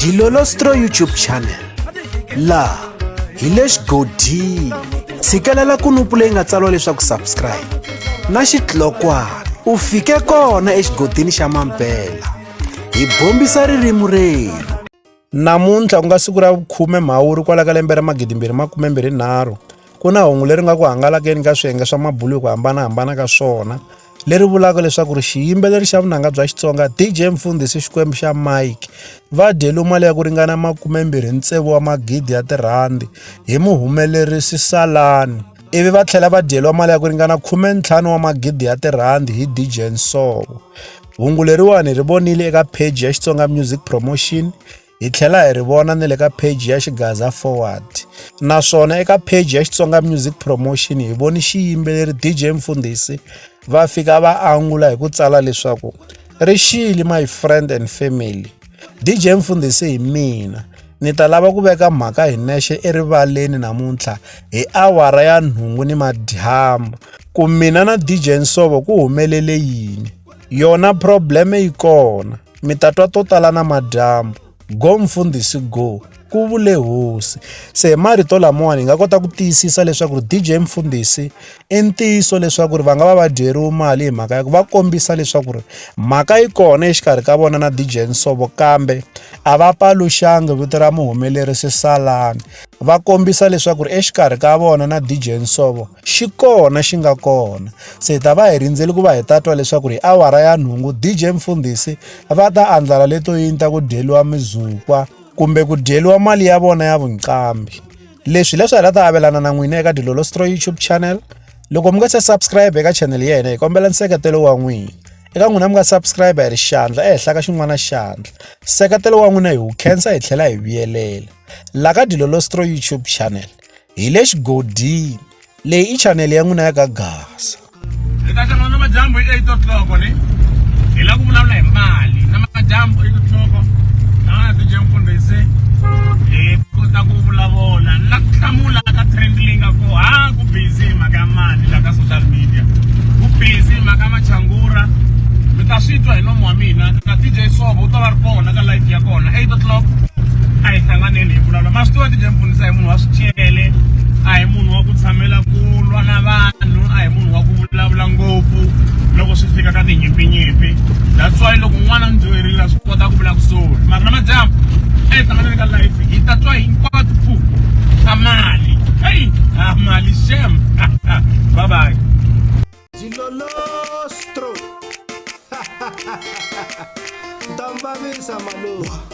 Dilolostro YouTube channel laha hi le xigodini tshikelela kunupu leyi nga tsariwa leswaku subscribe na xitlokwana u fike kona exigodini xa mampela hi bombisa ririmi rerhu. Namuntlha ku nga siku ra vukhume Mhawuri kwala ka lembe ra 2023 ku na hungu leri nga ku hangalakeni ka swiyenge swa mabulo hi ku hambanahambana ka swona leri vulaka leswaku ri xiyimbeleri xa vunanga bya Xitsonga DJ Mfundhisi Xikwembu xa Mike va dyeliwe mali ya ku ringana 26 wa magidi ya tirhandi hi muhumelerisi Salani ivi va tlhela va dyeliwa mali ya ku ringana 15 wa magidi ya tirhandi hi DJ Nsovo. Hungu leriwani hi ri vonile eka page ya Xitsonga Music Promotion hi tlhela hi ri vona ni le ka page ya Xigaza Forward. Naswona eka page ya Xitsonga Music Promotion hi voni xiyimbeleri DJ Mfundhisi va fika va angula hi ku tsala leswaku rixile my friend and family DJ Mfundhisi hi mina ni ta lava ku veka mhaka hi nexe erivaleni namuntlha hi awara ya nhungu ni madyambu ku mina na DJ Nsovo ku humelele yini yona probleme yi kona mi ta twa to tala na madyambu go mfundhisi go ku vule hosi se hi marito lamawani hi nga kota ku tiyisisa leswaku ri DJ Mfundhisi i ntiyiso leswaku ri va nga va va dyeriwe mali hi mhaka ya ku va kombisa leswaku ri mhaka yi kona exikarhi ka vona na DJ Nsovo kambe a va paluxangi vito ra muhumelerisi Salani va kombisa leswaku ri exikarhi ka vona na DJ Nsovo xi kona xi nga kona se hi ta va hi rindzele ku va hi ta twa leswaku ri hi awara ya nhungu DJ Mfundhisi va ta andlala leto yini ta ku dyeriwa mizukwa kumbe ku dyeriwa mali ya vona ya vunqambi leswi leswi hi la ta avelana na n'wina eka Dilolostro YouTube channel loko mi nga se subscribe eka channel ya hina hi kombela nseketelo wa n'wina eka n'wina mi nga subscribe hi ri xandla ehenhla ka xin'wana xandla nseketelo wa n'wina hi wu khensa hi tlhela hi vuyelela la ka Dilolostro YouTube channel hi le xigodini leyi i chanele ya n'wina ya ka Gaza. Hi ta hlangana na madyambu hi 8 o'clock ne hi lava ku vulavula hi mali na madyambu 8 o'clock hlangana DJ Mfundhisi hi kota ku vulavula ni la ku hlamula ka trend leyi nga ko ha ku busy hi mhaka ya mali la ka social media ku busy hi mhaka ya machangura mi ta swi twa hi nomu wa mina ka DJ Sobo u ta va ri kona ka live ya kona 8 o'clock a hi hlanganeni hi vulavula ma swi tiva DJ Mfundhisi a hi munhu wa swicele a hi munhu wa ku tshamela ku lwa na vanhu a hi munhu wa ku vulavula ngopfu loko swi fika ka tinyimpinyimpi that's why loko n'wana ni dyoherile swi kota ku vula kusuhi mara na madyambu a hi hlanganeni ka life hi ta twa hinkwato pfu ta mali heyi a mali shem bye bye. Dilolostro. Nta mi vavisa malume.